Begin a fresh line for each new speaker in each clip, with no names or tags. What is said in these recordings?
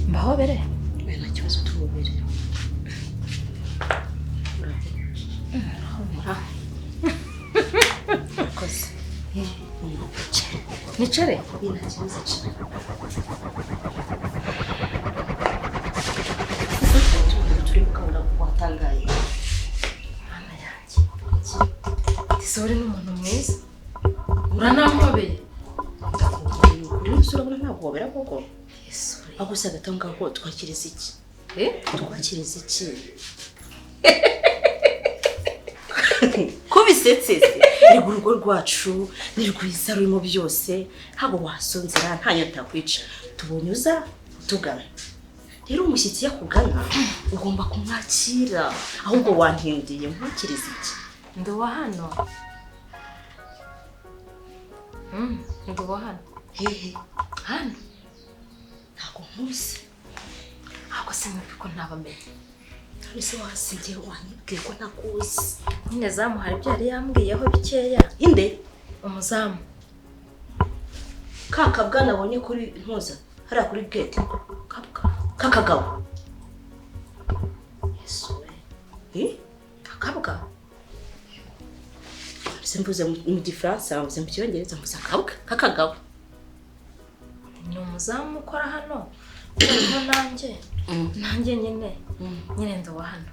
Mbahobere?
Oya, nta kibazo, tuhobere. Murakoze.
Nicare?
Nta kibazo, icara. Turi mukabona watangaye.
Mana yanjye. Tisore ni umuntu mwiza. Uranampobeye.
Ndakubwiye ukuri, urabona ntaguhobera koko. Ahubwo se hagati aho ngaho twakiriza iki? Twakiriza iki? Ko bisetse se? Erega urugo rwacu ni rwiza rurimo byose, haba wasonzera nta nyota kwica. Tubonye uza utugana. Rero umushyitsi yakugana ugomba kumwakira. Ahubwo wantindiye nkwakiriza iki?
Ndi uwa hano. Ndi uwa hano.
Hehe.
Hano.
Ntabwo nkuzi.
Ahubwo se mwebwe ko ntabamenye.
None se wasingiye wanyibwiye ko ntakuzi?
Nyine zamu hari ibyo yari yambwiyeho bikeya.
Inde?
Umuzamu.
Ka kabwa nabonye kuri ntuza hariya kuri gate.
Kabwa?
Kakagabo. Yesu we. Eh?
Akabwa?
Se mvuze mu Gifaransa, mvuze mu Cyongereza, mvuze akabwa, kakagabo.
Ni umuzamu ukora hano. Noneho nanjye. Nanjye nyine. Nyine ndi uwa hano.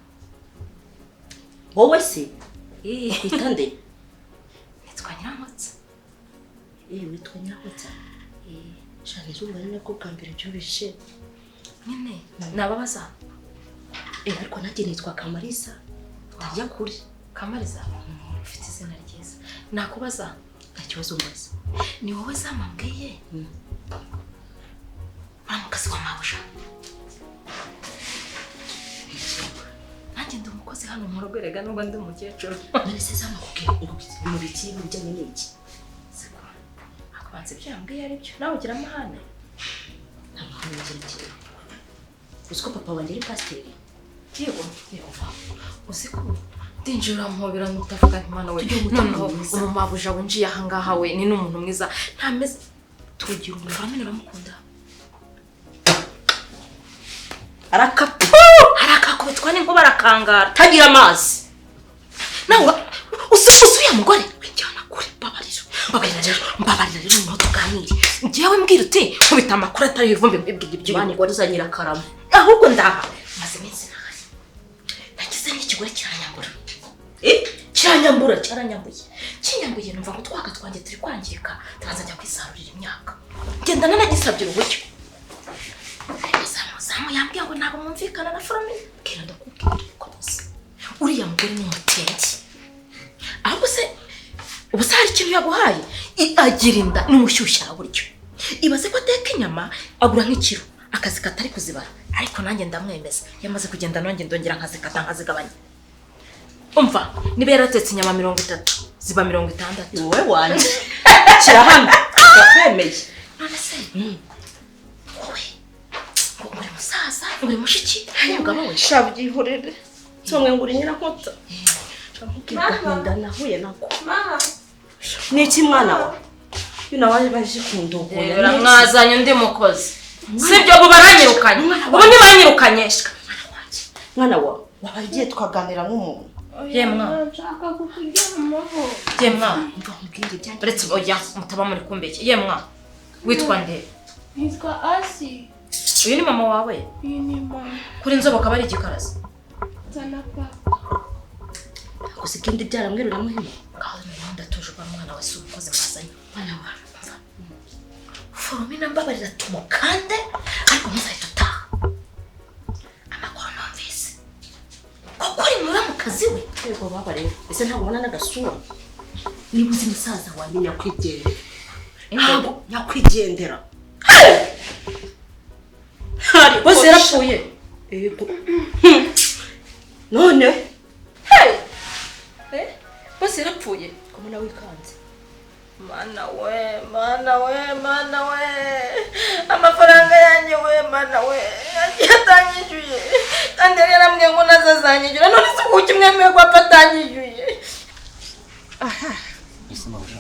Wowe se? Witwa nde?
Nitwa Nyirankotsa.
Witwa Nyirankotsa? Sha ndumva ari nabwo bwa mbere byubishe.
Nyine nababaza.
Ariko nanjye nitwa Kamariza. Utajya kure.
Kamariza? Ufite izina ryiza. Nakubaza?
Nta kibazo mbaza.
Ni wowe zamambwiye? Uramukazi wa mabuja. Nanjye ndi umukozi hano mu rugo erega nubwo ndi umukecuru.
None se zamakubwiye ngo mu biki mu bijyanye n'iki?
Siko. Akubanza ibyo yambwiye ari byo. Nawe ugira amahane?
Nta mahane ngira cyane. Uzi ko papa wanjye ari pasiteri?
Yego, yego. Uzi ko ndinjira mpobera mutavuga nti Mana we. Noneho umumabuja winjiye aha ngaha we ni n'umuntu mwiza. Ntameze tugira umufamili uramukunda.
Arakapu!
Arakakubitwa n'inkuba arakangara.
Tagira amazi.
Nawe usuye mugore winjyana kure mbabarira. Mbabarira rero noneho tuganire. Njyewe mbwira uti nkubita amakuru atari ivumbi mbibwira ibyo
Imana ikuzanira karama.
Ahubwo ndaha maze iminsi nahari. Nagize n'ikigore kiranyambura. Kiranyambura, cyaranyambuye. Kinyambuye numva ngo twaka twanjye turi kwangirika, ndabanza njya kwisarurira imyaka. Ngenda nanagisabye uburyo. Umuzamu yambwiye ngo ntabwo mwumvikana na Foromina. Bwira ndakubwira ko bose. Uriya mugore ni umutindi. Ahubwo se ubu se hari ikintu yaguhaye? Agira inda n'umushyushya buryo. Ibaze ko ateka inyama agura nk'ikiro akazikata ari kuzibara. Ariko nanjye ndamwemeza. Yamaze kugenda nanjye ndongera nkazikata nkazigabanya. Umva, niba yaratetse inyama 30 ziba 60.
Wowe wanjye. Kira hano. Ndakwemeye.
None se wowe uri musaza, uri mushiki, umugabo we.
Sha byihorere. Nsomwe ngo uri Nyirankotsa. Nkubwira agahinda nahuye nako. Ni iki mwana wa? Uyu nawe baje kundogoya.
Mwazanye undi mukozi. Sibyo ubu baranyirukanye. Ubu ntibanyirukanye.
Mwana wa, wabagiye twaganira nk'umuntu.
Yemwa.
Nshaka kukuryamaho.
Yemwa,
Umva nkubwire ibyanjye.
uretse oya mutaba muri kumbeke. Yemwa, witwa nde?
Nitwa Asi.
Uyu ni mama wawe?
Uyu ni mama.
Kuri inzobe akaba ari igikaraza.
Nsa na papa.
Gusa ikindi byaramweru na muhima.
Ngaho noneho ndatuje, ubwo umwana we si umukozi mwazanye.
Mwana wa.
Foromina, mbabarira tumukande, ariko ntuzahita utaha. Amakuru numvise koko uri muramukazi we?
Yego baba rero. Ese ntabwo ubona n'agasura? Niba uzi musaza wanjye nyakwigendera. Ntabwo nyakwigendera. Hari bose yarapfuye. Yego. None
Bose yarapfuye?
Kubona wikanze.
Mana we, mana we, mana we, amafaranga yanjye we, mana we, yagiye atanyishyuye, kandi yari yarambwiye ngo nazazanyishyura. None se kuki mwemeye ko apfa atanyishyuye?
Ese mabuja,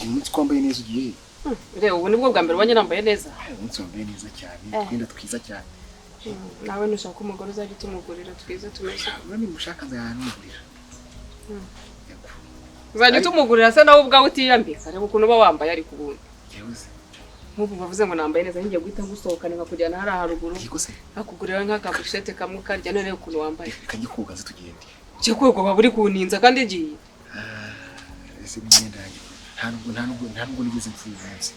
uyu munsi ko wambaye neza, ugiye he?
Reba, ubu nibwo bwa mbere ubonye nambaye neza.
Uyu munsi wambaye neza cyane, utwenda twiza cyane.
Nawe nushaka umugore uzajya utumugurira twiza tumeze.
Ura nimushaka nzanamugurira. Yego.
Uzajya utumugurira se nawe ubwawe utiyambika? Reba ukuntu uba wambaye, ariko ubundi
Yewe se.
Nk'ubu bavuze ngo nambaye neza, ngiye guhita ngusohokana nkakujyana hariya haruguru,
Yego se.
nkakugurira nk'akabushete kamwe ukarya. None ukuntu wambaye.
Reka njye koga ze tugende.
Cyo koga waba uri kuninza kandi ngiye.
Ese imyenda yanjye nta nubwo nigeze mfura uyu munsi.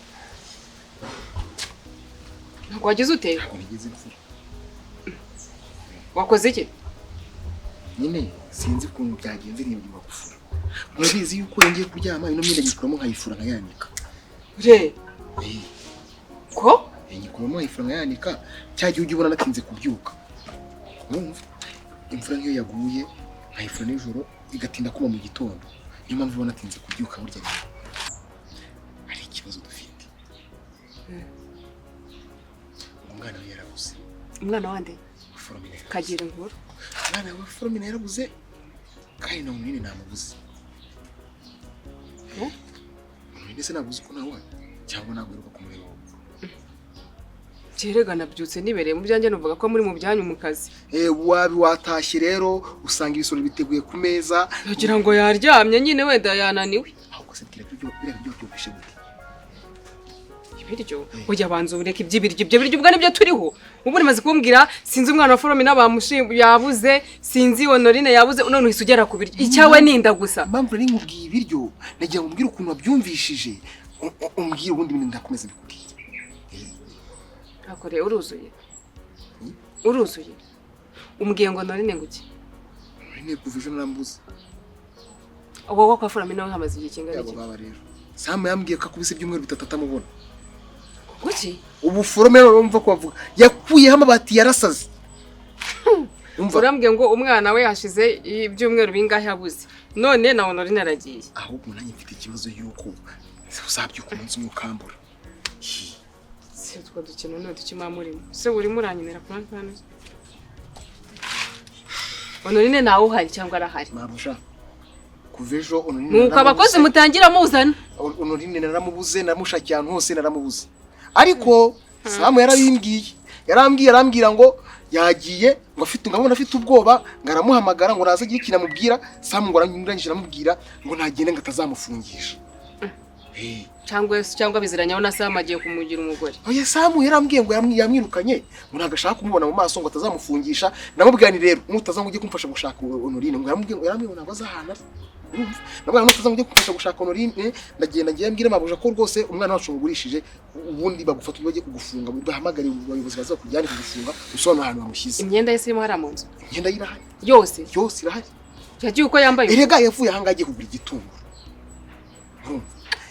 Ntabwo wagize ute?
Ntabwo nigeze mfura.
Wakoze iki?
Nyine sinzi ukuntu byagenze nibagirwa gufura. Murabizi yuko iyo ngiye kuryama ino myenda nyikuramo nkayifura nkayanika.
Re.
Eh.
Ko?
Nyikuramo nkayifura nkayanika, cya gihe ujya ubona natinze kubyuka. Urumva? Imvura nk'iyo yaguye nkayifura nijoro igatinda kuba mu gitondo. Niyo mpamvu ubona natinze kubyuka burya rero. Hari ikibazo dufite. Umwana we yarabuze.
Umwana wande?
Foromina yarabuze.
Kagira inkuru.
Umwana wa Foromina yarabuze kandi na Honorine namubuze.
Eh?
Honorine se nabuze uko nawe cyangwa ntabwo uheruka kumureba wowe?
Kerega nabyutse nibereye mu byanjye, numvaga ko muri mu byanyu mu kazi.
Eh, wabi watashye rero usanga ibisoro biteguye ku meza.
Nagira ngo yaryamye nyine, wenda yananiwe.
Ahubwo se bwira, ibyo biriya biryo byogoshe gute?
Ibiryo? Ujya banza ureka iby'ibiryo, ibyo biryo ubwo nibyo turiho ubu. Nimaze kumbwira, sinzi umwana wa Foromina bamushi yabuze, sinzi Honorine yabuze, none uhise ugera ku biryo. Icyawe ninda gusa.
Impamvu nari nkubwiye ibiryo, nagira ngo umbwire ukuntu wabyumvishije. Umbwire ubundi ibintu ndakomeza mbikubwire.
Ntabwo rero uruzuye, uruzuye. Umbwiye ngo Honorine ngo iki?
Honorine kuva ejo narambuze.
Wowe kwa Foromina we hamaze igihe kingana
Yabo
iki?
baba rero. Sam yambwiye ko akubise ibyumweru 3 atamubona.
Kuki?
Ubu Foromina urumva ko bavuga yakuyeho amabati, yarasaze. Umva.
Urambwiye ngo umwana we hashize ibyumweru bingahe abuze, none na Honorine aragiye.
Ahubwo nanjye mfite ikibazo yuko uzabyuka umunsi umwe ukambura. Hi.
Si utwo dukino ni udukima murimo se? Urimo uranyemera kuri hano, Honorine ntawe uhari cyangwa arahari?
Mabuja, kuva ejo Honorine
Nuko abakozi mutangira muzana.
Honorine naramubuze, naramushakiye ahantu hose naramubuze. Ariko Samu yarabimbwiye, yarambwiye, arambwira ngo yagiye, ngo afite, ngo abona afite ubwoba, ngo aramuhamagara ngo naze agire ikintu amubwira. Samu ngo arangije aramubwira ngo nagende ngo atazamufungisha. Eh.
Cyangwa biziranyaho na Samu, agiye kumugira umugore.
Oya, Samu yarambwiye ngo yamwirukanye, ngo ntabwo ashaka kumubona mu maso ngo atazamufungisha. Ndamubwira ni rero nutaza ngo ujye kumfasha gushaka Honorine, ngo yarambwiye ngo ntabwo azahana. Urumva? Ndamubwira ngo nutaza ngo ujye kumfasha gushaka Honorine, ndagenda ngiye mbwire mabuja ko rwose umwana wacu mugurishije, ubundi bagufata bajye kugufunga, bahamagare abayobozi baza bakujyane kugufunga, usobanura ahantu bamushyize.
Imyenda ye se irimo hariya mu nzu?
Imyenda ye irahari.
Yose?
Yose irahari.
Yagiye uko yambaye?
Erega yavuye ahangaha agiye kugura igitunguru. Urumva?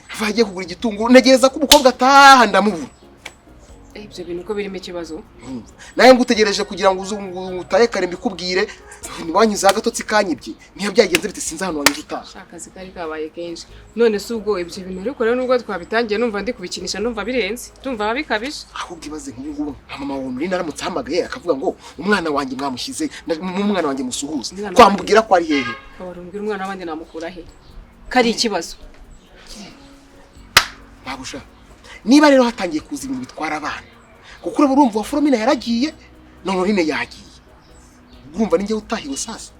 Yavuye agiye kugura igitunguru, ntegereza ko umukobwa ataha ndamubura.
Eh, ibyo bintu ko birimo ikibazo.
Urumva? Nawe ngutegereje kugira ngo uze utahe kare mbikubwire, wanyuze agatotsi kanyibye. Niyo byagenze bite sinzi ahantu wanyuze utaha.
Shaka, akazi kari kabaye kenshi. None se ubwo ibyo bintu, ariko rero nubwo twabitangiye numva ndi kubikinisha, numva birenze, ndumva bikabije.
Ahubwo ibaze nk'ubu ngubu nka mama wawe Honorine aramutse ahamagaye akavuga ngo umwana wanjye mwamushyize n'umwana wanjye musuhuze.
Umwana.
Twamubwira ko ari hehe?
Abarumbwira umwana w'abandi namukura he? Kari ikibazo.
Babusha, niba rero hatangiye kuza ibintu bitwara abana, kuko uraba urumva wa Foromina yaragiye na Honorine yagiye, urumva ninjye utahiwe sasa.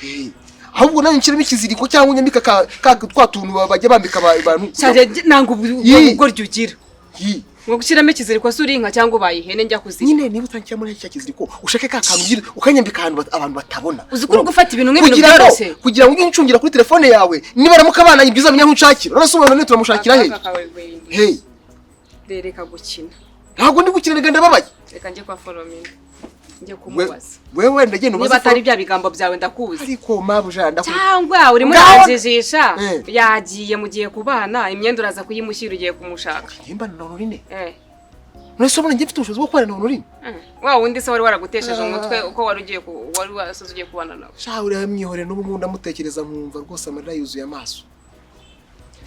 Hey, ahubwo nanjye nshyiramo ikiziriko cyangwa unyambika ka twa tuntu bajya bambika abantu.
Cyane, nanga
Yi.
ubugoryi ugira.
Yi,
Ngo gushyiramo ikiziriko se uri inka cyangwa ubaye ihene njya kuzirika.
Nyine niba utanshyira muri cya kiziriko, ushake ka kantu ugira ukanyambika ahantu abantu batabona.
Uzi ko uri gufata ibintu nk'ibintu
Kugira ngo
byoroshye.
Kugira ngo ujye uncungira kuri telefone yawe, nibaramuka abana ibyo uzamenya aho unshakira. Urabona se ubu none turamushakira he?
Akaga kawe wenda.
Hey.
Reka gukina.
Ntabwo ndi gukina, reka ndababaye.
Reka njye kwa Foromina. Njye kumubaza.
Wewe wenda genda ubaze.
Niba atari bya bigambo byawe ndakuzi.
Ariko mabuja ndakuzi.
Cyangwa urimo
Ngaho-
uranjijisha.
Eh.
Yagiye mugiye kubana, imyenda uraza kuyimushyira ugiye kumushaka.
Nimba na Honorine.
Eh.
None se ubona njye mfite ubushobozi bwo kubana na Honorine?
Wa wundi se wari waragutesheje umutwe uko wari ugiye ku wari warasoze ugiye kubana nawe.
Sha uriya mwihorere, n'ubu ngubu ndamutekereza nkumva rwose amarira yuzuye amaso.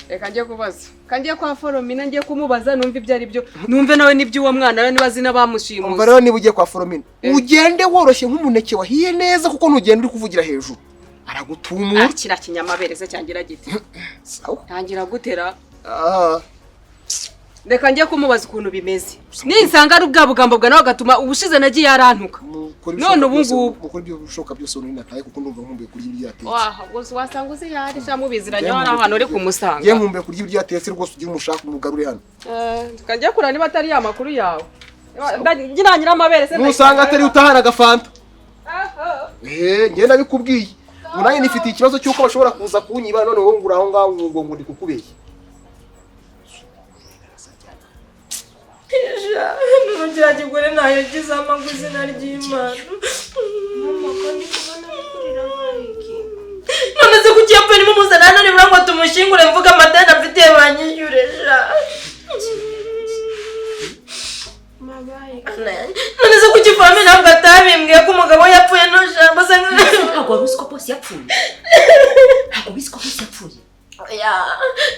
Reka njye kubaza. Kangiye kwa Foromina ngiye kumubaza numve ibyo ari byo. Numve nawe n'iby'uwo mwana we niba azi n'abamushimuze.
Umva rero, niba ugiye kwa Foromina,
Eh.
ugende woroshye nk'umuneke wahiye neza, kuko ntugenda uri kuvugira hejuru aragutumura.
Ah, kiriya kinyamabere se cyangira gite?
Sawa.
Tangira gutera.
Ah.
Reka njye kumubaza ukuntu bimeze. Ninsanga ari ubwa bugambo bwa nawe agatuma ubushize nagiye yarantuka.
Mukore
None
ibishoboka
ubu
byose-
ngubu.
Mukore ibishoboka byose Honorine ataye, kuko ndumva nkumbuye kurya ibyo yatetse.
Waha, gusa wasanga uzi yari sha mubiziranye hari ahantu uri kumusanga.
Ngiye nkumbuye kurya ibyo yatetse rwose, ugire umushaka umugarure hano.
Eh, tukajya kureba niba atari ya makuru yawe. Ngira nyiramabere se.
Nusanga atari utahana agafanta. Eh, njye nabikubwiye. Ubu nanjye nifitiye ikibazo cy'uko bashobora kuza kunyiba, none wowe ngura aho ngaho ngo ndi kukubeshya.
None kiriya kigore ntayo amagu izina ry'Imana.
Mama, kandi kubona ari kurira nk'iki.
None se kuki yapfuye nimumuzana hano nibura ngo tumushyingure, mvuge amadeni afitiye banyishyure sha?
Mabaye.
None se kuki fami ntabwo atabimbwiye ko umugabo we yapfuye ntushambo se?
Ntabwo wari uzi ko bosi yapfuye? Ntabwo ubizi ko bosi yapfuye?
Ya,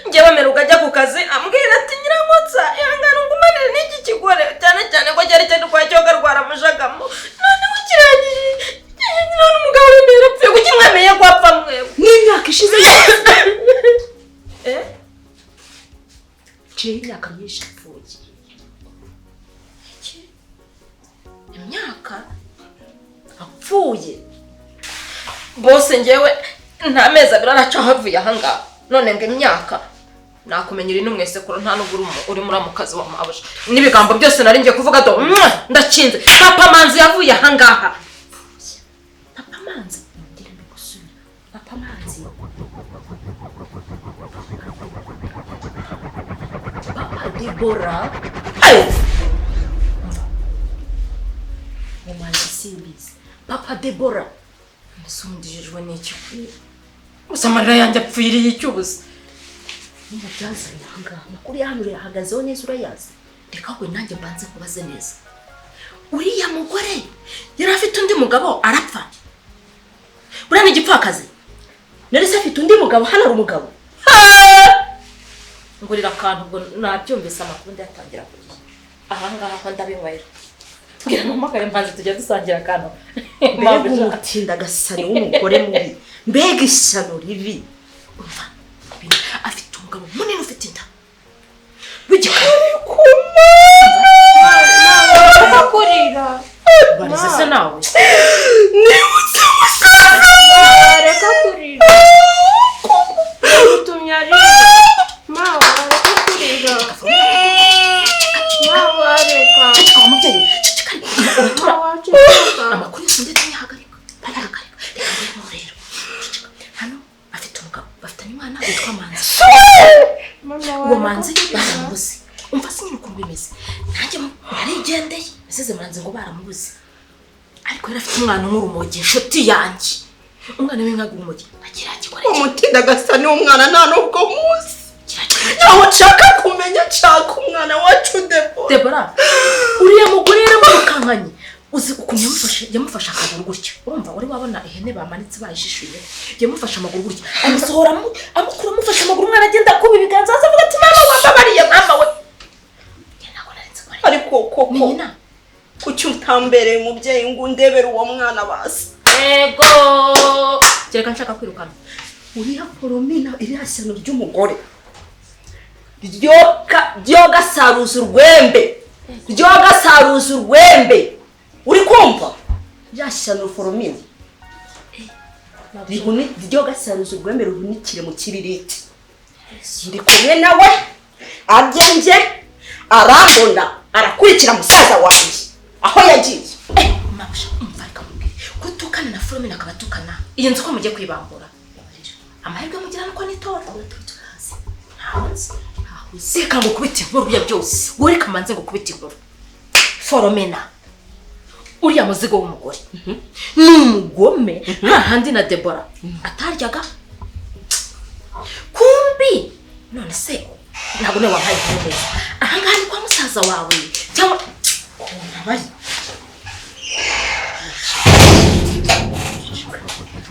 njyewe mperuka ajya ku kazi ambwira ati: "Nyirankotsa, ihangane ungumanire n'iki kigore," cyane cyane ko cyari cyarwaye cyo karwara amashagamo. Noneho kirangije, none umugabo we yarapfuye, kuki mwemeye ko apfa mwebwe?
N'imyaka ishize yose.
Eh?
Ciye imyaka myinshi apfuye.
Iki? Imyaka apfuye bose, njyewe nta mezi 2 araca havuye ahangaha, none ngo imyaka? Nakumenya uri n'umwesekuru, nta nubwo uri muramukazi wa mabuja. N'ibigambo byose nari ngiye kuvuga do mwah, ndakinze. Papa Manzi yavuye ahangaha, Papa Manzi.
Nongere mbigusubire, Papa Manzi, Papa Debora.
Ayo!
Mu manzi simbizi, Papa Debora.
Mbese ubu n'iki? Gusa amarira yanjye apfiriye icyo ubusa.
Niba byazanye ahangaha, amakuru ya hano urayahagazeho neza, urayazi?
Reka we nanjye mbanze kubaze neza. Uriya mugore yari afite undi mugabo arapfa, buriya ni igipfakazi.
Nari se afite undi mugabo? Hano hari umugabo.
Ngurira akantu, ubwo nabyumvise amakuru ndayatangira kurya ahangaha ho ndabinywera. Mbwira mpamagare mbanze tujya dusangira akantu.
Mbega umutindagasani w'umugore mubi, mbega ishyano ribi!
Umva, afite umugabo munini ufite inda w'igikara.
Reka kurira.
Barize se nawe?
Reka kurira. Utumye arira. Ma, reka kurira. Ma, reka.
Ceceka wa mubyeyi we, ceceka uratura.
Ma, ceceka.
Amakuru yose ndetse nyahagarika ntayahagarika. Reka ngwino rero, ceceka. Hano afite umugabo, bafitanye umwana witwa Manzi.
Mama,
Uwo Manzi baramubuze. Umva se nyine ukuntu bimeze, nanjye narigendeye nasize Manzi ngo baramubuze, ariko yari afite umwana nk'urumogi, inshuti yanjye, umwana we nkaga urumogi agira gikora iki?
Umutindagasani w'umwana nta nubwo muzi.
Kiriya gikora.
Ntawe nshaka kumenya, nshaka umwana wacu Debora.
Debora, uriya mugore yaramurukankanye. Uzi ukuntu yamufashe? Yamufashe akaguru gutya. Urumva wari wabona ihene bamanitse bayishishuye? Yamufashe amaguru gutya, amusohora amukura, amufashe amaguru, umwana agenda akuba ibiganza hasi avuga ati: "Mama wambabariye, mama we." Njye ntabwo nari nzi ko ari
Ariko
ni
koko
nyina.
Kuki utambereye umubyeyi ngo undebere uwo mwana basi?
Ego, kereka nshaka kwirukana.
Uriya Foromina, iriya shyano ry'umugore ryogasaruza urwembe, ryogasaruza urwembe, uri kumva? Rya shyano Foromina ryogasaruza urwembe ruhunikire mu kibiriti. Ndi kumwe nawe, arye njye. Arambona arakurikira musaza wanjye aho yagiye.
Mabusha umva reka mubwire kutukana na Flomena akabatukana iyi nzu ko mugiye kwibambura amahirwe mugira nuko nitora ntaho nzi reka ngukubite inkuru ya byose wowe reka mbanze ngukubite inkuru Flomena uriya muzigo w'umugore ni umugome nta handi na Debora ataryaga kumbi none se ntabwo nawe wampaye inkuru neza aha ngaha ni kwa musaza wawe cyangwa bari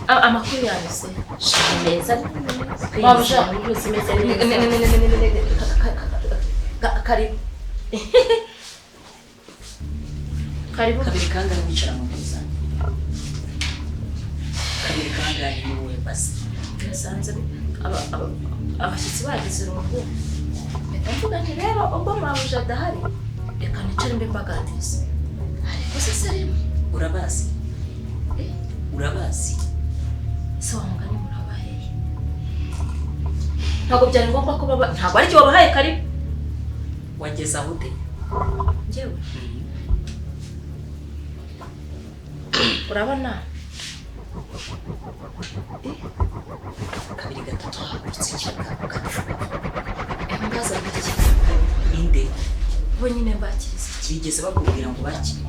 amakuru yanyu se meza mabusha
yose meze neza.
Karibu karibu.
Kabiri kangahe wicara mu meza? Kabiri kangahe ni wowe basi?
Nasanze abashyitsi bagize irungu mpita mvuga nti rero ubwo mabuja adahari reka nicare mbe mbaganiriza ariko se rimwe
Urabazi? Urabazi?
Ese wa mugani murabaheye ntabwo byari ngombwa ko baba ntabwo ari cyo babahaye karibu.
Wageze aho ute?
Njyewe urabona
Kabiri gatatu hahagurutse ikiraka
mbaza iki
inde
bo nyine mbakiriza iki
bigeze bakubwira ngo bakire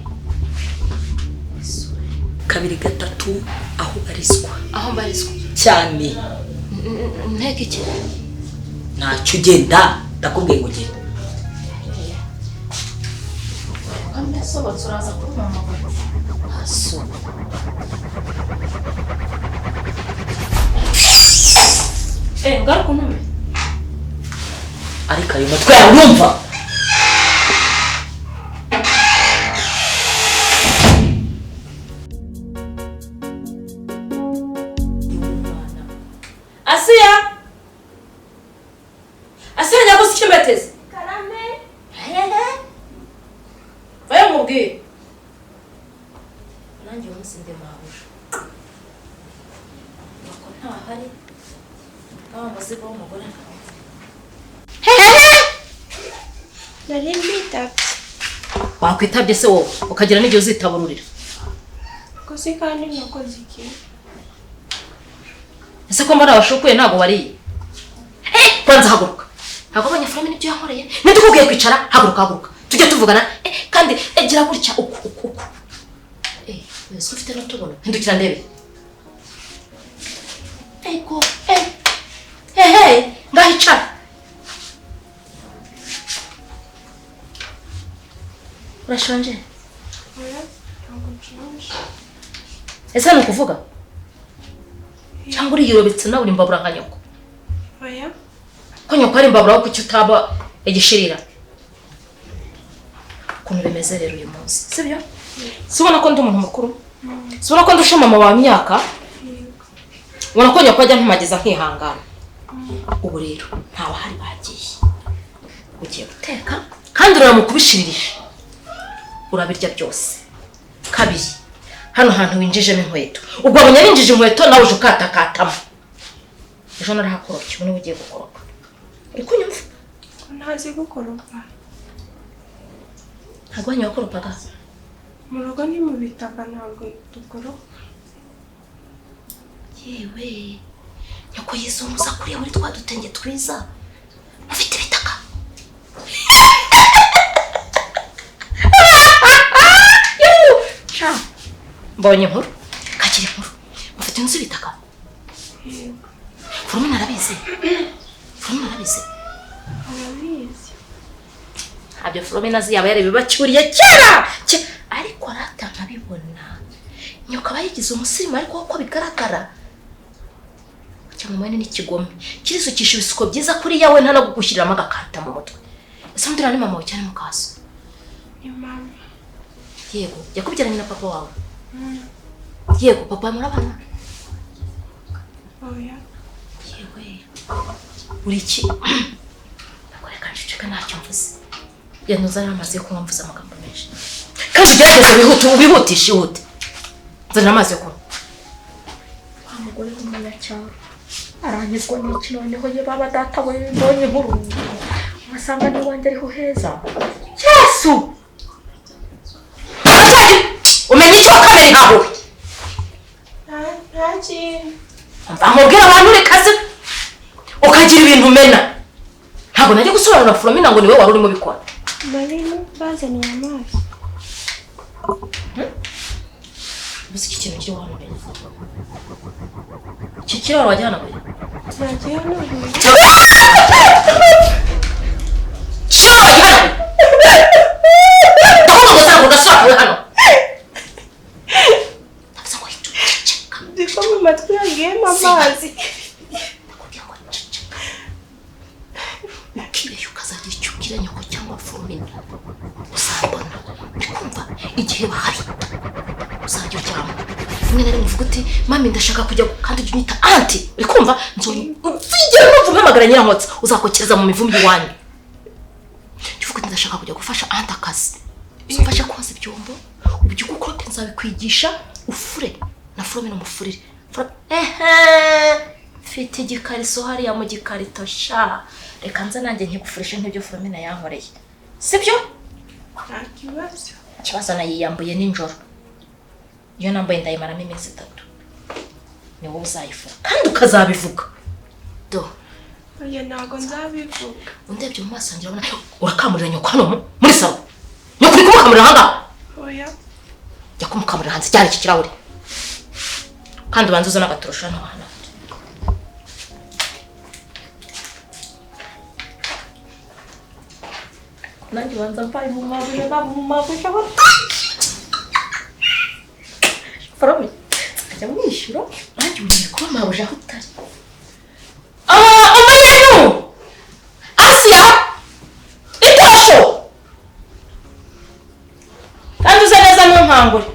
kabiri gatatu aho barizwa
aho mbarizwa
cyane
nteka iki
ntacyo ugenda ndakubwiye ngo ugende
amesohotse uraza kumpamagara ntaso ngaruka untume
ariko ayo matwi yawe urumva
Asiya Asiya nyagusa icyo mbateze
Karame.
Vayo mubwire nanjye uyu munsi ndi mabuja nuko ntahari wa muzigo w'umugore
Nari mbitabye.
Wakwitabye se wowe ukagira n'igihe uzitabururira
Ko se kandi nakoze iki?
Ese ko mbona washukuye ntabwo wariye? Kwanza haguruka. Ntabwo abonye Flomena ibyo yankoreye. Nidukubwiye kwicara haguruka haguruka. Tujye tuvugana kandi gira gutya uku uku uku. Wese ufite n'utubona. Hindukira ndebe. Ego ngaho icara. Urashonje?
Oya, ntabwo nshonje.
Ese ni ukuvuga? Cyangwa uriyobetse nawe uri imbabura nka nyoko?
Oya.
Ko nyoko ari imbabura kuki utaba igishirira? Ukuntu bimeze rero uyu munsi, sibyo? Si ubona ko ndi umuntu mukuru? Si ubona ko ndusha mama wa myaka? Ubona ko nyoko ajya ntumageza nkihangana. Ubu rero ntawahari bagiye. Ugiye guteka kandi uramukubishiririsha. Urabirya byose. Kabiri. Hano hantu winjijemo inkweto. Ubwo abonye ninjije inkweto nawe uje ukatakatamo. Ejo narahakorokye ubu niwe ugiye gukoropa. Uri kunyumva?
Ntazi gukoropa.
Ntabwo wanyu wakoropaga?
Mu rugo ni mu bitaka ntabwo dukoropa.
Yewe nyoko yizunguza kuriya muri twa dutenge twiza. Ufite ibitaka. Mbonye inkuru kakiri inkuru mufite inzu y'ibitaka. Flomena arabizi. Flomena arabizi.
Arabizi.
Ntabyo Flomena azi yaba yarabibacyuriye kera ariko arata nkabibona nyoko aba yigize umusirimu ariko uko bigaragara cyangwa mwene n'ikigome kirisukisha ibisuko byiza kuri yawe nta no kugushyiriramo agakata mu mutwe. Ese undi ni mama wawe cyane mukaso?
Ni mama.
Yego yakubyaranye na papa wawe? Yego papa murabana?
Oya.
Yewe uri iki? Nakoreka nceceka ntacyo mvuze. Genda uzanire amazi yo kunywa mvuze amagambo menshi. Kandi ugerageze wihute ubihutishe ihute. Nzanira amazi yo kunywa. Wa mugore w'umunyacyaro aranyuzwa n'iki noneho ye baba data we mbonye inkuru. Wasanga n'iwanjye ariho heza. Yesu! Umenya icyo kamera nkaho.
Nta kintu.
Amubwira abantu rekaze ukagira ibintu umena. Ntabwo najya gusobanura Flomina ngo niwe wari urimo bikora.
Barimo bazaniye amazi.
Ubuze iki kintu kiri hano mbere. Iki kiraro wajyanaguye.
Nagihanaguye.
Kiraro wajyanaguye. Ndabona gusa ngo gasura hano. Ndavuze ngo hita uceceka.
Ndiko mu matwi yagiyemo amazi.
Ndakubwira ngo ceceka. Ukibeshya ukazagira icyo ubwira nyoko cyangwa Flomina. Uzambona. Uri kumva igihe bahari. Uzajya uryama. Rimwe na rimwe uvuga uti mami ndashaka kujya kandi ujye unyita anti. Uri kumva? Nzigera numva umpamagara nyirankotsa uzakokereza mu mivumbi iwanyu. Jya uvuga uti ndashaka kujya gufasha anti akazi. Uzamfasha koza ibyombo, ubyuke ukorope nzabikwigisha, ufure na Flomina umufurire. Ehe, mfite igikariso hariya mu gikarito sha. Reka nze nanjye nkigufurishe nk'ibyo Flomina yankoreye. Sibyo?
Nta kibazo.
Ikibazo nayiyambuye nijoro. Iyo nambaye ndayimaramo iminsi 3. Ni wowe uzayifura kandi ukazabivuga. Do.
Oya ntabwo nzabivuga.
Undebye mu maso yanjye urabona urakamurira nyoko hano muri salo. Nyoko uri kumukamurira ahangaha.
Oya.
Jya kumukamurira hanze cyane iki kirahure. Kandi ubanze uzane agatorosho hano hano. Nanjye ubanza mbaye mu mabuye mu mabuye aho. Foromi ajya mwishyura nanjye ugiye kuba mabuja aho utari. Umunyanyu! Asiya! Itosho! Kandi uze neza ntunkangure.